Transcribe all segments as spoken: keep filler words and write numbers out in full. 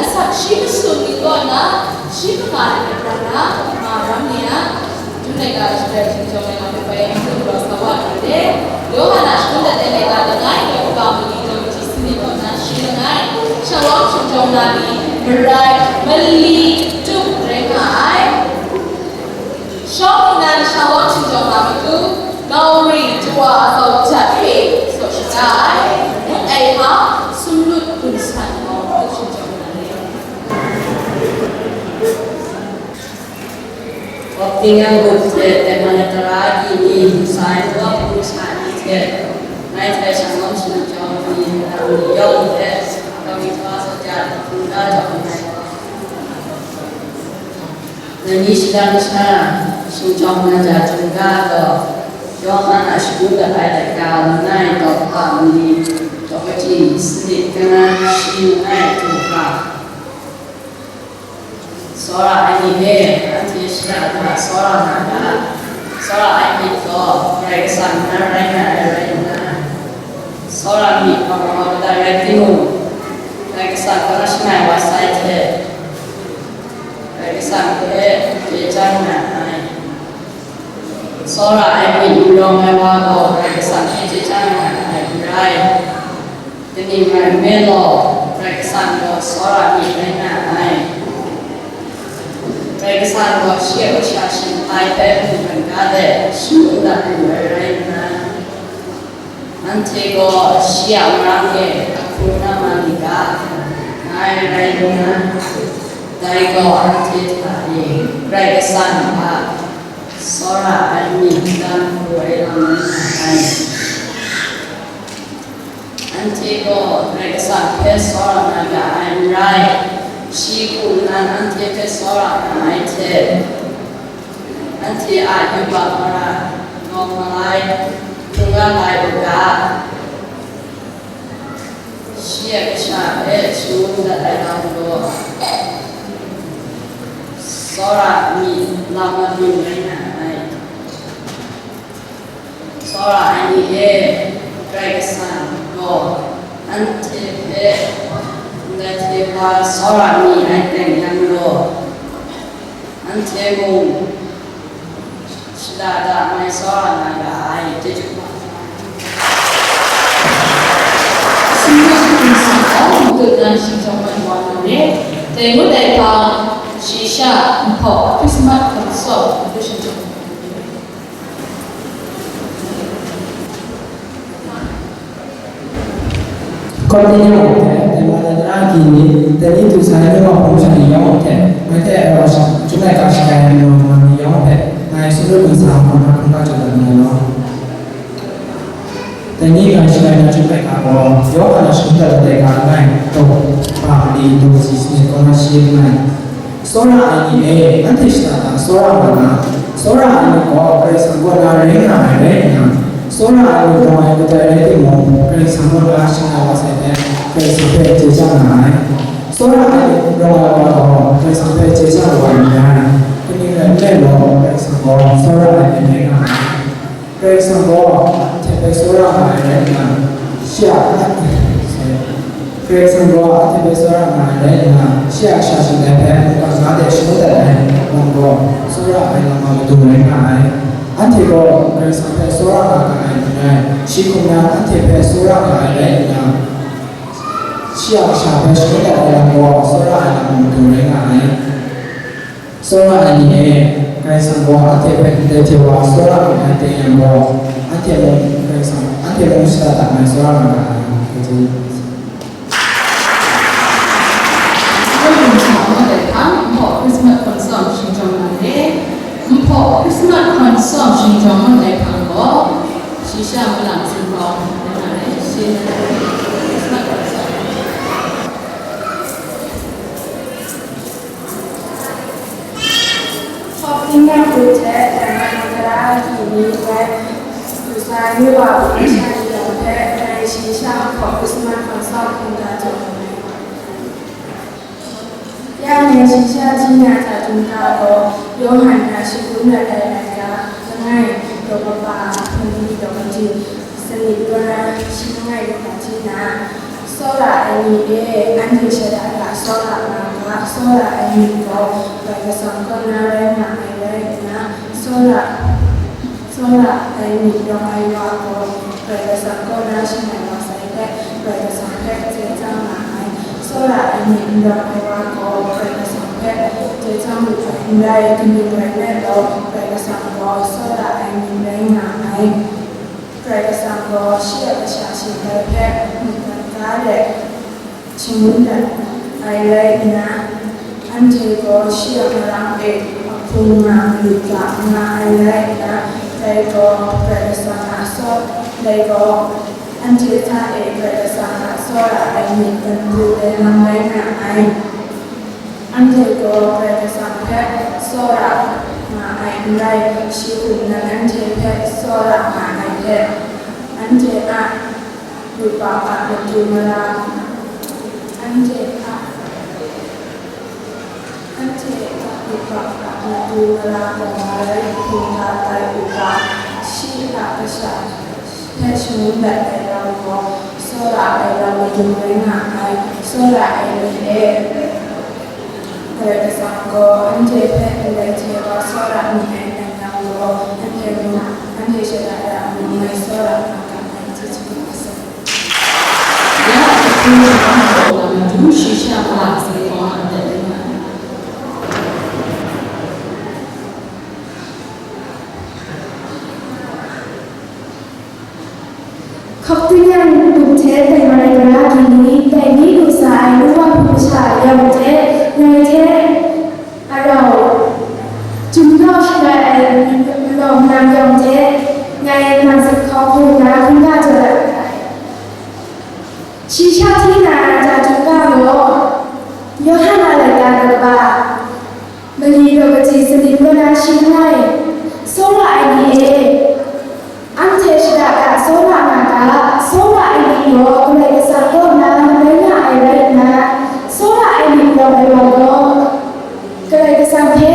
Asak shi masum ni kaw na, shi kaga ai rai na, ma ram ni a, Jun laika shadai hkinjawng ai lam hpe bai n lu galaw sa wa na re. Yawhan a shangun dat ai laika langai, yawng kaba mali daw kaji sanit kaw na shi langai, shalawm hkinjawng na ni, marai, mali, tup rai nga ai. Shawng nnan shalawm hkinjawng na matu, Nauri Jawa Azau Jat hpe saw shada ai, ngut ai hpa, sumlut gun san gaw matu hkinjawng na re. Bapting yang gup hte Tehmana tara agyi ni, sai wa hpung sha ni hte, ngai hte shalawm shanit jawng ni, nang ni yawng hte, kawmihtaw sawja hkungga jawng ai. Nang ni shada masha shingjawng na ja hkungga gaw, Yawhan a shagu dat ai laika langai, daw kaba mali daw kaji sanit kanga shi langai hkungga. Tsawra ai ni e, anhte shada da tsawra nga ga. Tsawra ai myit gaw Karai Kasang na rai nga ai rai nna, tsawra myit gaw mawng ai rai timung, Karai Kasang kaw na shangai wa sai hte, Karai Kasang hpe chye chyang nga ai. Tsawra ai myit n rawng ai wa gaw Karai Kasang hpe chye chyang nga ai n rai. Kaning rai nme law, Karai Kasang gaw tsawra myit rai nga ai. Karai Kasang gaw shi a kasha shingpai hpe mungkan ga de shangun dat lu ai rai nna, anhte gaw shi a marang e ahkru na ma mi ga, nga ai rai nna, dai gaw anhte hta e Karai Kasang a tsawra ai myit dan pru ai lam rai nga ai. Anhte gaw Karai Kasang hpe tsawra na ga ai n rai, shi hku nnan anhte hpe tsawra na ai hte, anhte a yubak mara nawng malai hkrung nga ai u ga, shi a kasha hpe shangun dat ai lam gaw, tsawra myit lam madun rai nga ai. Tsawra ai ni e, Karai Kasang gaw anhte hpe ndai hte wa tsawra mi ai teng yang gaw, anhte mung shada da mai tsawra nga ga ai. Chyeju hpa. Singlet hpung sing gaw mukut nan shingjawng mat wa na re. Dai ngut ai hpa, shi sha, nhpaw, Christmas hkawm sawm, matu shingjawng. Kawt ni yawng hte, Tehmana tara agyi ni, dai ni du sai nu wa hpung sha ni yawng hte, ngai hte rau sha, Jun laika shadai ai nu wa ni yawng hte, ngai sumlu gun sa hkawm na hkungga jaw dat na law. Dai ni ngai shadai na Jun laika gaw, Yawhan a shangun dat ai laika langai, daw kaba mali daw kaji sanit kaw na shi langai. Tsawra ai ni e, anhte shada da tsawra nga na, tsawra ai myit gaw Karai Kasang kaw na rai nga ai rai nna, tsawra ai myit rawng ai kadai rai timung, Karai Kasang kaw na shangai wa sai hte, Karai Kasang hpe chye chyang nga ai. Tsawra ai myit rawng ai wa gaw, Karai Kasang hpe chye chyang wa ai n rai. Kaning rai nme law, Karai Kasang gaw tsawra ai myit rai nga ai. Karai Kasang gaw anhte hpe tsawra nga ai rai nna, shi a, sorry. Karai Kasang gaw anhte hpe tsawra nga ai rai nna, shi a kasha shingdai hpe mungkan ga de shangun dat ai lam gaw, tsawra ai lam a matu rai nga ai. Anhte gaw Karai Kasang hpe tsawra nga ga ai n rai, shi hkum nan anhte hpe tsawra nga ai rai nna, shi a kasha hpe shangun dat ai lam gaw, tsawra ai lam a matu rai nga ai. Tsawra ai ni e, Karai Kasang gaw anhte hpe ndai hte wa tsawra nga ai teng yang gaw, anhte mung Karai Kasang, anhte mung shada da mai tsawra nga ga ai. Kaji. Npawk Christmas hkawm sawm shingjawng na re. Npawk Christmas hkawm sawm shingjawng ngut ai hpang gaw, shi sha malang singkau na re, shi Christmas hkawm sawm. Hpawk tingnyang hku hte, dai na tara agyi ni rai, du sai nu wa hpung sha ni yawng hpe, dai shi sha hpawk Christmas hkawm sawm hkungga jaw ai. Ya ngai shi sha ji na ja hkungga gaw, Yawhan na shagun dat ai laika langai, daw kaba, hpung ni daw kaji, sanit kaw na shi langai kaw na ji na, tsawra ai ni e, anhte shada da tsawra nga Tsawra ai myit gaw Karai Kasang kaw na rai nga ai rai nna, tsawra, tsawra ai myit rawng ai wa gaw Karai Kasang kaw na shangai wa sai hte, Karai Kasang hpe chye chyang nga ai. Tsawra ai myit n rawng ai wa gaw Karai Kasang hpe chye chyang lu ai n rai, kaning rai nme law, Karai Kasang gaw tsawra ai myit rai nga ai. Karai Kasang gaw shi a kasha shinghpai hpe mungkan ga de shangun dat ai rai nna, anhte gaw shi a marang e ahpung nga mayu ga nga ai rai nna, dai gaw Karai Kasang a saw, dai gaw anhte hta e Karai Kasang a tsawra ai myit dan pru ai lam rai nga ai. Anhte gaw Karai Kasang hpe tsawra nga ai n rai, shi hkum nan anhte hpe tsawra nga ai hte, anhte a yubak a matu mara, anhte a, anhte a yubak a matu mara gaw rai hkungga tai u ga, shi a kasha hpe shangun dat ai lam gaw, tsawra ai lam madun rai nga ai. Tsawra ai ni e, Karai Kasang gaw anhte hpe ndai hte wa tsawra mi ai nang yang gaw, anhte mung, anhte shada da mung mai tsawra nga ga ai, chyeju kaba sai. Ya, ahkying shabam kaw na matu shi sha hpa sai gaw anhte rai nga ai. Hkap tingnyang dum hte dai marai gara gyi ni, dai ni lu sa ai nu wa hpung masha a yawng hte, ngai hte a rau, Chyum kau sharai ai malaw manam yawng hte, ngai Nang Sahkawng hpung na hkungga jaw dat ai. Shi sha hti na ai Chyum kau gaw, Yawhan a laika na kaba, mali daw kaji sanit kaw na shi n rai, tsawra ai ni e, anhte shada da tsawra nga ga, tsawra ai myit gaw Karai Kasang kaw na rai nga ai rai nna, tsawra ai myit rawng ai wa gaw, Karai Kasang hpe,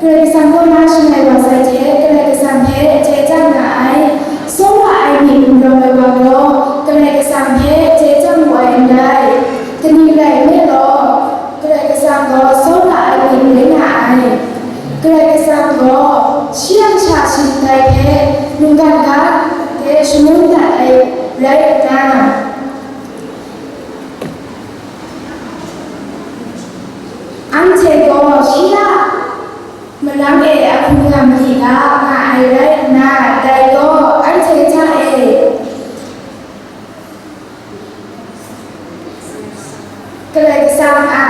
Karai Kasang kaw na shangai wa sai hte, Karai Kasang hpe chye chyang nga ai, tsawra ai myit n rawng ai wa gaw, Karai Kasang hpe chye chyang wu ai n rai. Kaning rai nme law, Karai Kasang gaw tsawra ai myit rai nga ai. Karai Kasang gaw shi a masha shinghpai hpe mungkan ga hte shangun dat ai rai nna, anhte gaw shi a marang e ahkungga mali ga nga ai rai nna, dai gaw anhte hta e Karai Kasang a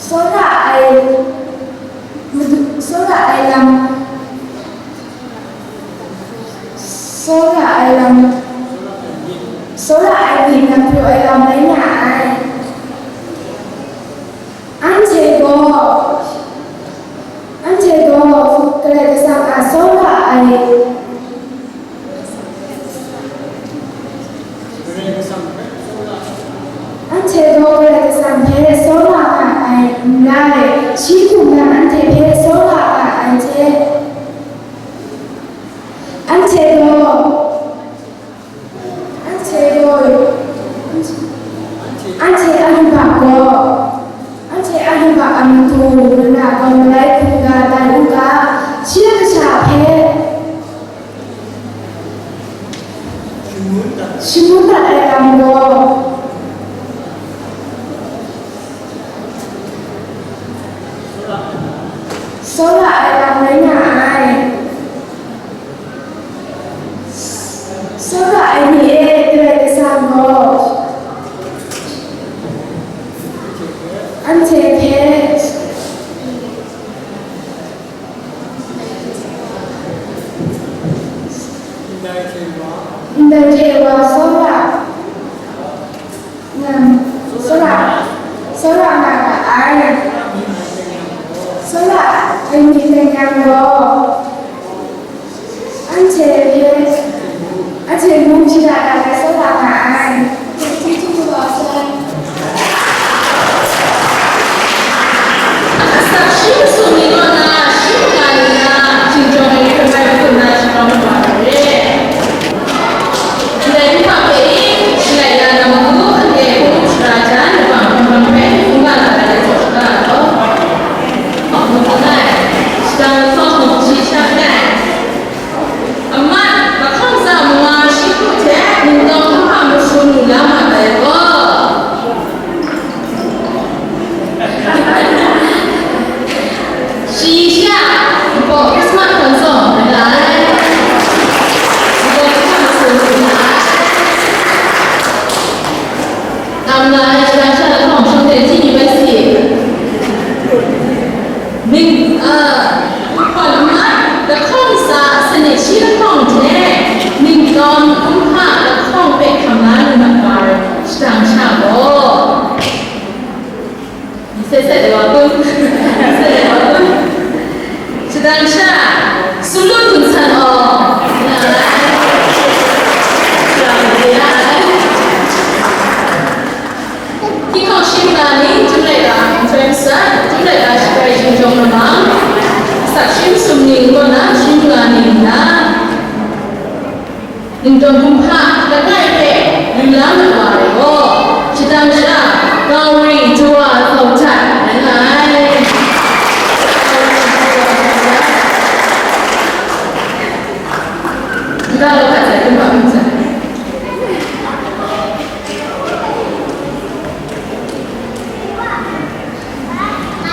tsawra ai madu-, tsawra ai lam, tsawra ai lam, tsawra ai myit nan pru ai lam rai nga ai. Anhte gaw, anhte gaw Karai Kasang a tsawra ai, anhte gaw Karai Kasang hpe tsawra nga ai n rai, shi hkum nan anhte hpe tsawra nga ai hte, anhte gaw, anhte gaw, anhte a yubak gaw, anhte a yubak a matu mara gaw malai hkungga tai u ga, shi a kasha hpe shangun dat ai lam gaw, tsawra ai lam rai nga ai. Tsawra ai ni e, Karai Kasang gaw anhte hpe ndai hte wa tsawra nga, tsawra, tsawra nga ga ai. Tsawra ai myit dai yang gaw, anhte hpe, anhte mung shada da ai tsawra nga ai. Asak shi masum ni kaw na, shi kaga ni na, hkinjawng ai hkrum ai hkrum na sharawng wa ai re. Ndai hpang hpe e, shalai ya na matu, ande hpung shara jan, labang hpang hpe Shim nga ning, Chyum laika hpyen sat, Chyum laika shagai Chyum jawng lamang, asak shim sumning kaw na shim nga ning na, Ningtawm hkum hpa langai hpe lu la mat wa ai gaw, shadang sha, Gauri Jawa Thawng Htat rai nga ai. Nta law hkat